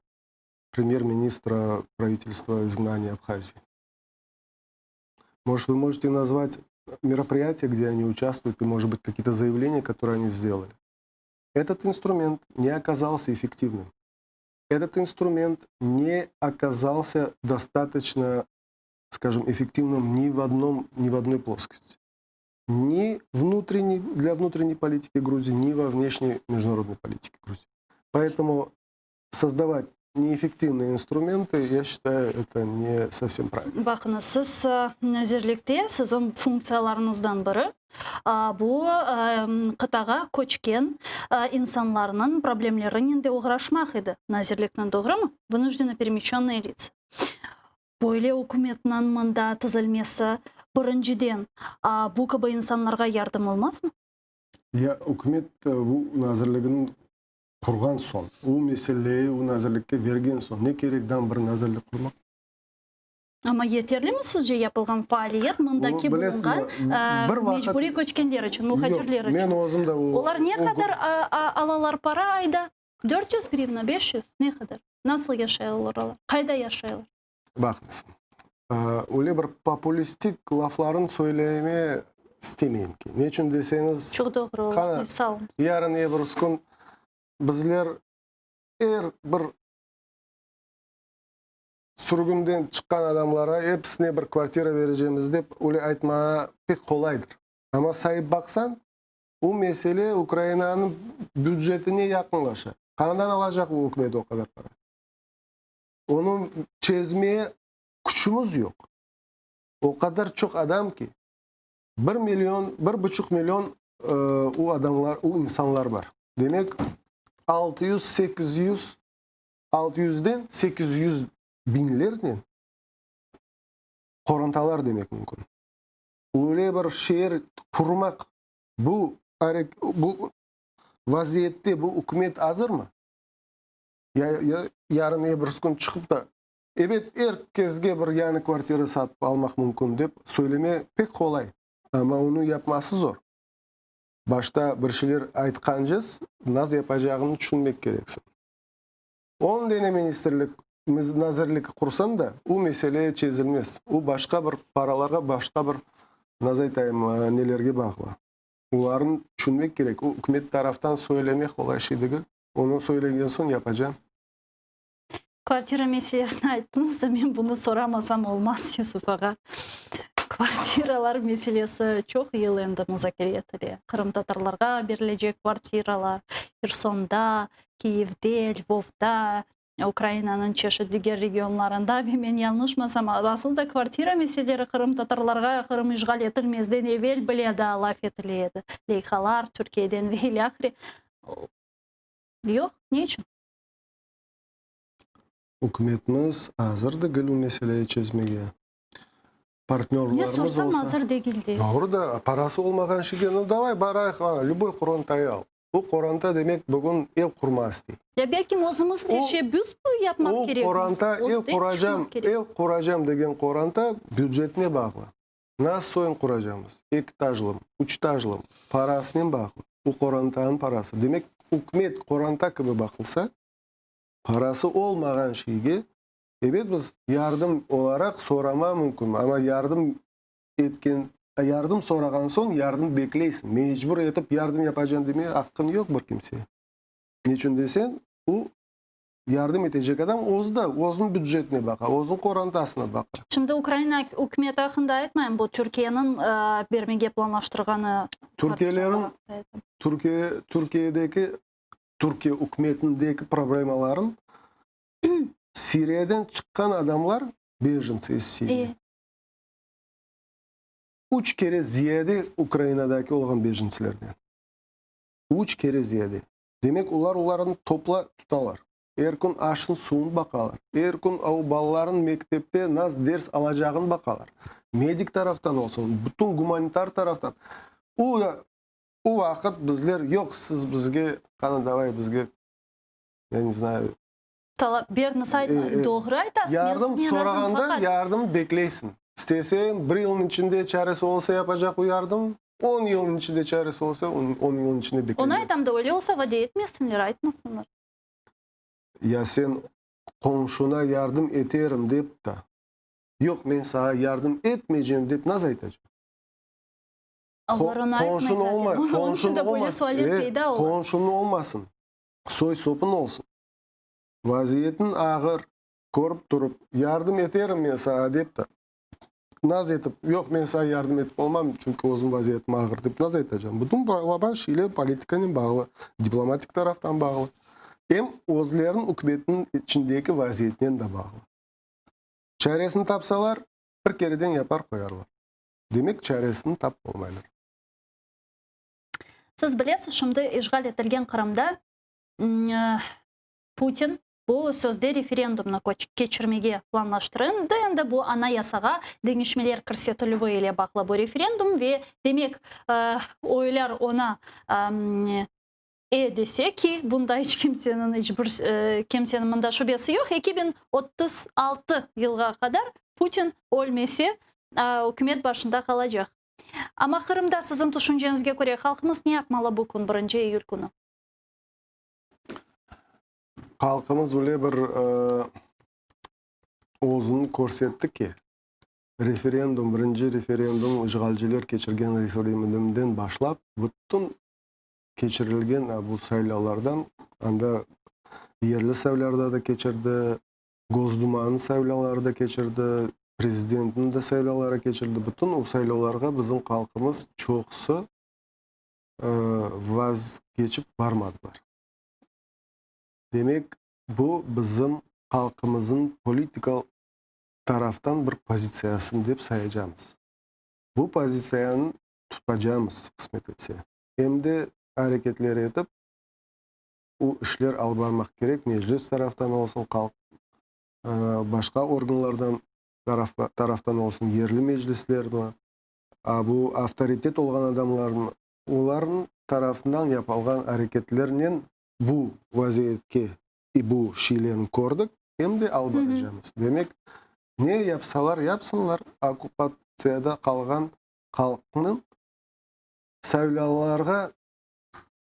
[SPEAKER 2] премьер-министра правительства изгнания Абхазии? Может, вы можете назвать мероприятия, где они участвуют, и, может быть, какие-то заявления, которые они сделали? Этот инструмент не оказался эффективным. Этот инструмент не оказался достаточно, скажем, эффективным ни в одной плоскости. Ни внутренней, для внутренней политики Грузии, ни во внешней международной политике Грузии. Поэтому создавать неэффективные инструменты, я считаю, это не совсем правильно.
[SPEAKER 1] Baqıñız, siz nazirlikte siziñ funktsiyalarıñızdan biri bu qıtağa köçken insanlarnıñ problemlerinen de oğraşmaq edi nazirlikniñ, doğrumı? Вынужденно перемещенные лица. Böyle ükümetniñ mında tizilmesi birinciden bu kibi insanlarğa yardım olmazmı?
[SPEAKER 2] Ya ükümet bu nazirligini qurğan soñ, o meseleyi o nazirlikke bergen soñ, ne kerek daa bir nazirlik qurmaq?
[SPEAKER 1] Amma yeterlimi sizce yapılğan faaliyet mındaki bulunğan mecburiy köçkenler içün, muhacirler içün?
[SPEAKER 2] Men özüm de o...
[SPEAKER 1] Olar ne qadar alalar para ayda? 400 grivna, 500? Ne qadar? Nasıl yaşaylar olar? Qayda yaşaylar?
[SPEAKER 2] Baqıñız, öyle bir populistik lafların söyleme istemeyim ki. Ne içün deseñiz...
[SPEAKER 1] Çoq doğru, sağ oluñ.
[SPEAKER 2] Yarın ebirisi kün bizler er bir. Sürgünden çıqqan adamlara episine bir kvartira berecemiz dep öyle aytmağa pek qolaydır. Amma sayıp baqsañ, bu mesele Ukrainanıñ bücetine yaqınlaşa. Qandan alacaq o ükümet o qadar para? Onı çezmeye küçümiz yoq. O qadar çoq adam ki, bir million, bir buçuq million o adamlar, o insanlar bar. Demek, 600, 800, 600-den 800 biñlernen qorantalar demek mümkün. Öyle bir şeer qurmaq bu bu vaziyette bu ükümet azırmı? Ya, ya yarın ebirsi kün çıqıp da, ebet, er kesge bir yañı kvartira satıp almaq mümkün dep söyleme pek qolay, amma onı yapması zor. Başta bir şeyler aytqancız, naz yapacağını tüşünmek kereksiñ. On dene ministrlik, nazirlik qursañ da, o mesele çezilmez. O başqa bir paralarğa, başqa bir, naz aytayım, nelerge bağlı. Olarnı tüşünmek kerek. O ükümet taraftan söylemek qolay şey degil. Onı söylegen soñ yapacağım.
[SPEAKER 1] Kvartira meselesini ayttıñız da, men bunı soramasam olmaz, Yusuf ağa. Kvartiralar meselesi çoq yıl endi muzakere etile. Qırımtatarlarğa berilecek kvartiralar, Hersonda, Kiyevde, Lvovda, Ukrainanıñ çeşit diger regionlarında ve men yañlışmasam, asıl da kvartira meseleleri qırımtatarlarğa Qırım işğal etilmezden evel bile daa laf etile edi. Leyhalar Türkiyeden ve ilâhre. Yoq, ne içün?
[SPEAKER 2] Ükümetimiz azır degil bu meseleyi çezmege.
[SPEAKER 1] Ne
[SPEAKER 2] Partnörlarımız
[SPEAKER 1] sorsam,
[SPEAKER 2] olsa.
[SPEAKER 1] azır degil deysiz.
[SPEAKER 2] Doğru da, parası olmağan şeyge, nu, davay barayıq, ana, lüboy qorantayı al. Bu qoranta, demek, bugün ev qurma istey.
[SPEAKER 1] Ya belkim özümiz teşebbüs yapmaq
[SPEAKER 2] O
[SPEAKER 1] kerekmiz?
[SPEAKER 2] qoranta ev
[SPEAKER 1] Özden
[SPEAKER 2] quracam,
[SPEAKER 1] çıqmaq kerek.
[SPEAKER 2] ev quracam degen qoranta bücetine bağlı. Nasıl soyun quracamız? Eki tajlımı, üç tajlımı? Parasınen bağlı. Bu qorantanıñ parası. Demek, ükümet qoranta kibi baqılsa, parası olmağan şeyge, ebet, biz yardım olaraq sorama mümkün, amma yardım etken, yardım sorağan soñ yardım bekleysiñ. Mecbur etip yardım yapacağım demeye aqqın yoq bir kimseye. Neçün desen, o yardım etecek adam özü de özüniñ bücetine baqa, özüniñ qorantasına baqa.
[SPEAKER 1] Şimdi Ukraina ükümeti aqqında aytmayım, bu Türkiyeniñ bermege planlaştırğanı
[SPEAKER 2] Türkiyelerin Türkiye Türkiyedeki Türkiye ükümetindeki problemaların Suriyadan çıqqan adamlar bejentsi iz Suriya. Üç kere ziyade Ukrainadaki olğan bejentsilerden. Üç kere ziyade. Demek, olar olarnı topla tutalar. Er kün aşın, suvun baqalar. Er kün o balaların mektepte nas ders alacağın baqalar. Medik taraftan olsun, bütün gumanitar taraftan. O da, o vaqıt bizler, yoq, siz bizge, qana, davay bizge, ya ne znayu.
[SPEAKER 1] Talap berniz ayt, doğru aytasız, men
[SPEAKER 2] Yardım
[SPEAKER 1] siznen razım,
[SPEAKER 2] sorağanda
[SPEAKER 1] faqat.
[SPEAKER 2] yardım bekleysiñ. İsteseñ, bir yılnıñ içinde çaresi olsa yapacaq o yardım, 10 yılnıñ içinde çaresi olsa, 10 yılnıñ içinde
[SPEAKER 1] Onı
[SPEAKER 2] bekleycek.
[SPEAKER 1] aytam da, öyle olsa vade etmesinler, aytmasınlar.
[SPEAKER 2] Ya sen qomşuna yardım eterim dep da, yoq, men saña yardım etmeycem dep nasıl aytacaq?
[SPEAKER 1] Olar onı aytmay
[SPEAKER 2] Qonşun
[SPEAKER 1] zaten.
[SPEAKER 2] olma,
[SPEAKER 1] Onıñ içün
[SPEAKER 2] qonşun
[SPEAKER 1] de böyle
[SPEAKER 2] olmasın.
[SPEAKER 1] sualler peyda ola.
[SPEAKER 2] Qonşun olmasın, soy-sopun olsun. Vaziyetiñ ağır, körip turıp, yardım eterim men saña dep de, naz etip, yoq, men saña yardım etip olmam, çünki özüm vaziyetim ağır dep naz aytacam. Bütün balaban şeyler politikanen bağlı, diplomatik taraftan bağlı, em özleriniñ ükümetiniñ içindeki vaziyetnen de bağlı. Çaresini tapsalar, bir kereden yapar qoyarlar. Demek, çaresini tapıp olmaylar.
[SPEAKER 1] Siz bilesiz, şimdi işğal etilgen Qırımda Putin bu sözde referendumnı keçirmege planlaştıra. Endi endi bu Anayasağa deñişmeler kirsetilüvi ile bağlı bu referendum ve demek, oylar ona e dese ki, bunda iç kimseniñ, iç bir kimseniñ mında şübesi yoq, 2036 yılğa qadar Putin ölmese, ükümet başında qalacaq. Amma Qırımda siziñ tüşünceñizge köre halqımız ne yapmalı bu kün, birinci iyül künü?
[SPEAKER 2] Halqımız öyle bir özüni körsetti ki, referendum, birinci referendum, işğalciler keçirgen referendumden başlap, bütün keçirilgen bu saylavlardan, anda yerli saylavlarda da keçirdi. Gosdumanıñ saylavları da keçirdi, prezidentniñ de saylavları keçirdi. Bütün o saylavlarğa bizim halqımız çoqusı vazgeçip barmadılar. Demek, bu bizim halqımıznıñ politika taraftan bir pozitsiyasını dep sayacamız. Bu pozitsiyanı tutacamız, qısmet etse. Em de areketler etip, o işler alıp barmaq kerek, Meclis taraftan olsun, halq, başqa organlardan taraftan olsun, yerli meclislermi, bu avtoritet olğan adamlarnıñ, olarnıñ tarafından yapılğan areketlernen bu vaziyetke bu şeylerni kördik, em de alıp baracamız. Demek, ne yapsalar yapsınlar, okkupatsiyada qalğan halqnıñ saylavlarğa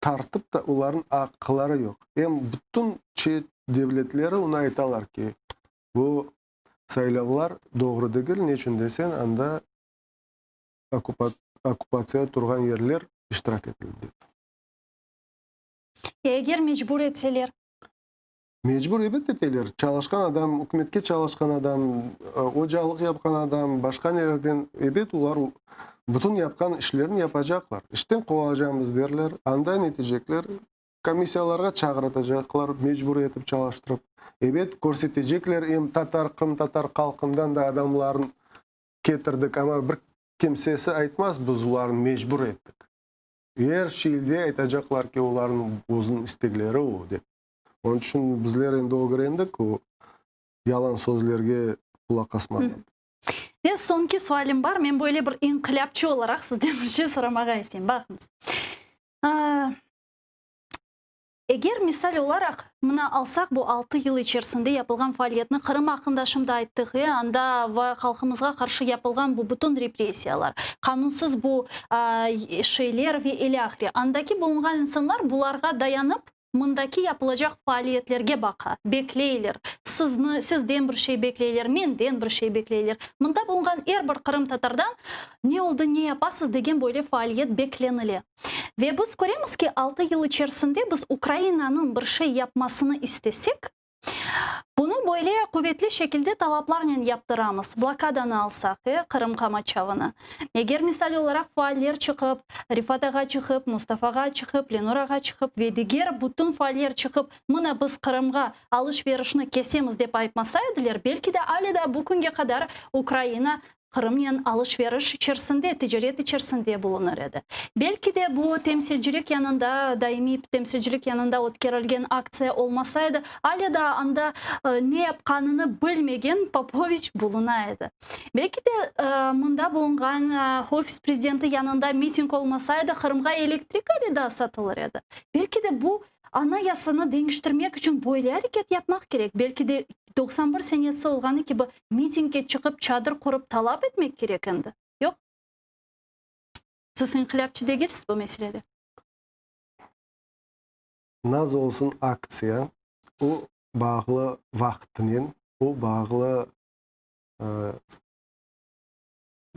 [SPEAKER 2] tartıp da olarnıñ aqqları yoq. Em bütün çet devletleri onı aytalar ki, bu saylavlar doğru degil, neçün desen, anda okkupatsiya turğan yerler iştirak etildi dep.
[SPEAKER 1] Eger mecbur etseler?
[SPEAKER 2] Mecbur ebet eteler. Çalışqan adam, ükümetke çalışqan adam, ocalıq yapqan adam, başqa nelerden, ebet olar bütün yapqan işlerini yapacaqlar. İşten qovacamız derler, anda netecekler, komissiyalarğa çağıratacaqlar, mecbur etip çalıştırıp. Ebet körsetecekler, em tatar, qırımtatar halqından da adamlarnı ketirdik, amma bir kimsesi aytmaz, biz olarnı mecbur ettik. Er şeyde aytacaqlar ki, olarnıñ özüniñ istekleri o, dep. Onıñ içün bizler endi ögrendik o yalan sözlerge qulaq asmağa.
[SPEAKER 1] Ve soñki sualim bar. Men böyle bir inqilâpçı olaraq sizden bir şey soramağa isteyim. Baqıñız. Eger misal olaraq, mına alsaq bu 6 yıl içerisinde yapılğan faaliyetni, Qırım aqqında şimdi ayttıq, e, anda va halqımızğa qarşı yapılğan bu bütün repressiyalar, qanunsız bu şeyler ve ilâhre, andaki bulunğan insanlar bularğa dayanıp, mındaki yapılacaq faaliyetlerge baqa, bekleyler, sizni, sizden bir şey bekleyler, menden bir şey bekleyler. Mında bulunğan er bir qırımtatardan ne oldı, ne yapasız degen böyle faaliyet beklenile. Ve biz köremiz ki, 6 yıl içerisinde biz Ukrainanıñ bir şey yapmasını istesek, bunı böyle quvetli şekilde talaplarnen yaptıramız. Blokadanı alsaq, e, Qırım qamaçavını. Eger misal olaraq faaller çıqıp, Refat ağa çıqıp, Mustafa ağa çıqıp, Lenur ağa çıqıp ve diger bütün faaller çıqıp, mına biz Qırımğa alış-verişni kesemiz dep aytmasa ediler, belki de alâ daa bu künge qadar Ukraina Qırımnen alış-veriş içerisinde, ticaret içerisinde bulunır edi. Belki de bu temsilcilik yanında, daimiy temsilcilik yanında ötkerilgen aktsiya olmasa edi, alâ daa anda ne yapqanını bilmegen Popoviç buluna edi. Belki de mında bulunğan ofis prezidenti yanında miting olmasa edi, Qırımğa elektrik alâ daa satılır edi. Belki de bu Anayasanı deñiştirmek içün böyle areket yapmaq kerek. Belki de 91 senesi olğanı kibi mitingge çıqıp, çadır qurıp talap etmek kerek endi. Yoq? Siz inqilâpçı degilsiz bu meselede.
[SPEAKER 2] Naz olsun aktsiya, o bağlı vaqtınen, o bağlı,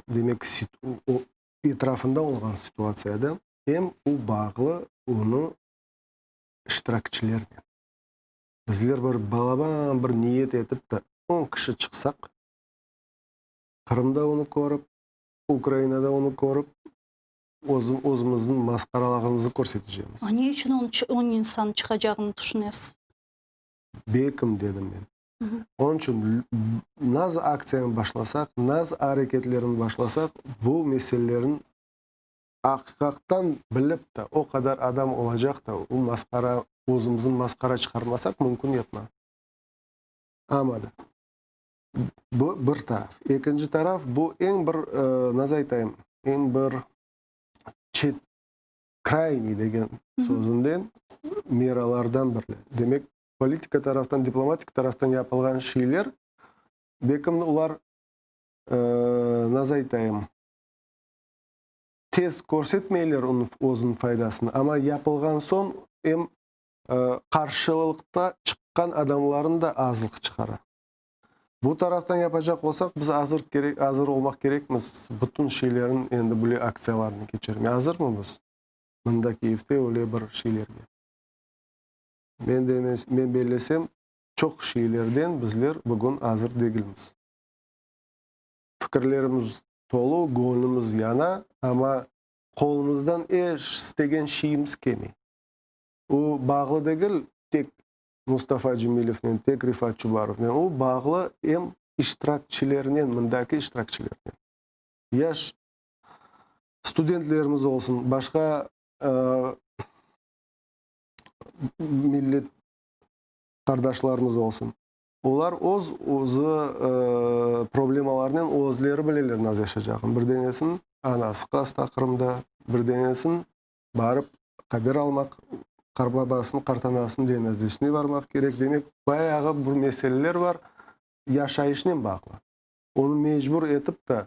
[SPEAKER 2] demek, etrafında olğan situatsiyada, em o bağlı onı iştirakçilernen. Bizler bir balaban bir niyet etip de 10 kişi çıqsaq, Qırımda onı körip, Ukrainada onı körip, özümizniñ masqaralığımızı körsetecemiz.
[SPEAKER 1] A ne içün 10 insan çıqacağını tüşünesiz?
[SPEAKER 2] Bekim dedim men. Onıñ içün naz aktsiyanı başlasaq, naz areketlerini başlasaq, bu meselelerniñ aqiqattan bilip de o qadar adam olacaq da, o masqara, özümüzni masqara çıqarmasaq, mümkün yapma. Amma da bu bir taraf. Ekinci taraf, bu eñ bir, nasıl aytayım, eñ bir çet, krayniy degen sözünden meralardan biri. Demek, politika taraftan, diplomatik taraftan yapılğan şeyler, belkim olar, nasıl aytayım, tez körsetmeyler onıñ özüniñ faydasını, amma yapılğan soñ em qarşılıqta çıqqan adamlarnı da azlıq çıqara. Bu taraftan yapacaq olsaq, biz azır kerek, azır olmaq kerekmiz bütün şeylerin endi böyle aktsiyalarını keçirmege. Azırmı biz mında Kiyevde öyle bir şeylerge? Men de men bellesem, Çoq şeylerden bizler bugün azır degilmiz. Fikirlerimiz tolu, göñlümiz yana, amma qolumızdan er istegen şeyimiz kelmey. O bağlı degil tek Mustafa Cemilevnen, tek Refat Çubarovnen, o bağlı em iştirakçilernen, mındaki iştirakçilernen. Yaş studentlerimiz olsun, başqa millet qardaşlarımız olsun, olar öz özü problemalarnen özleri bileler nasıl yaşaycağını. Bir denesin anası hasta Qırımda, bir denesin barıp haber almaq, qarbabasınıñ, qartanasınıñ cenazesine barmaq kerek. Demek, bayağı bir meseleler bar, yaşayışnen bağlı. Onı mecbur etip de,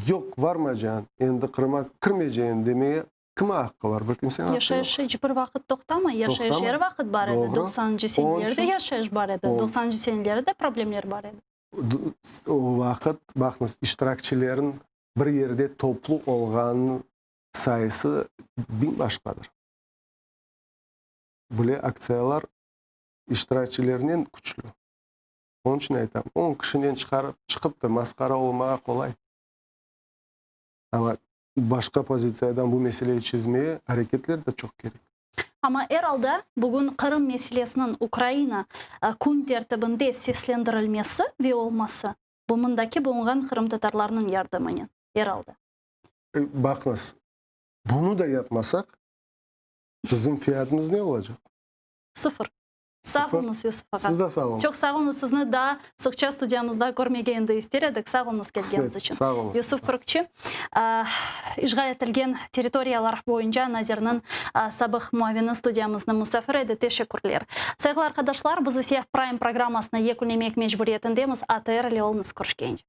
[SPEAKER 2] yoq, varmacañ, endi Qırıma kirmeyceñ demege kim aqqı bar? Bir kimseniñ aqqı yoq.
[SPEAKER 1] Yaşayış iç bir vaqıt toqtamay. Yaşayış er vaqıt bar edi. Doqsanıncı senelerde yaşayış bar edi. Doqsanıncı senelerde de problemler bar edi.
[SPEAKER 2] O vaqıt, baqıñız, iştirakçilerniñ bir yerde toplu olğanı sayısı biñ-başqadır. Böyle aktsiyalar iştirakçilernen küçlü. Onıñ içün aytam, on kişinen çıqarıp, çıqıp da masqara olmağa qolay. Amma başqa pozitsiyadan bu meseleyi çezmeye areketler de çoq kerek.
[SPEAKER 1] Amma er alda bugün Qırım meselesiniñ Ukraina kün tertibinde seslendirilmesi ve olması, bu mındaki bulunğan qırımtatarlarnıñ yardımınen, er alda.
[SPEAKER 2] Baqıñız, bunı da yapmasaq, bizim fiyatımız ne olacaq?
[SPEAKER 1] Sıfır. Sağ oluñız, Yusuf ağa.
[SPEAKER 2] Siz de sağ oluñız.
[SPEAKER 1] Çoq sağ oluñız. Sizni daa sıqça studiyamızda körmege endi ister edik. Sağ oluñız kelgeniñiz içün.
[SPEAKER 2] Sağ oluñız.
[SPEAKER 1] Yusuf Kürkçi, işğal etilgen territoriyalar boyunca nazirniñ sabıq muavini studiyamıznıñ musafiri edi. Teşekkürler. Sayğılı arqadaşlar, biz ise Prime programmasını yekünlemek mecburiyetindemiz. ATR ile oluñız. Körüşkence.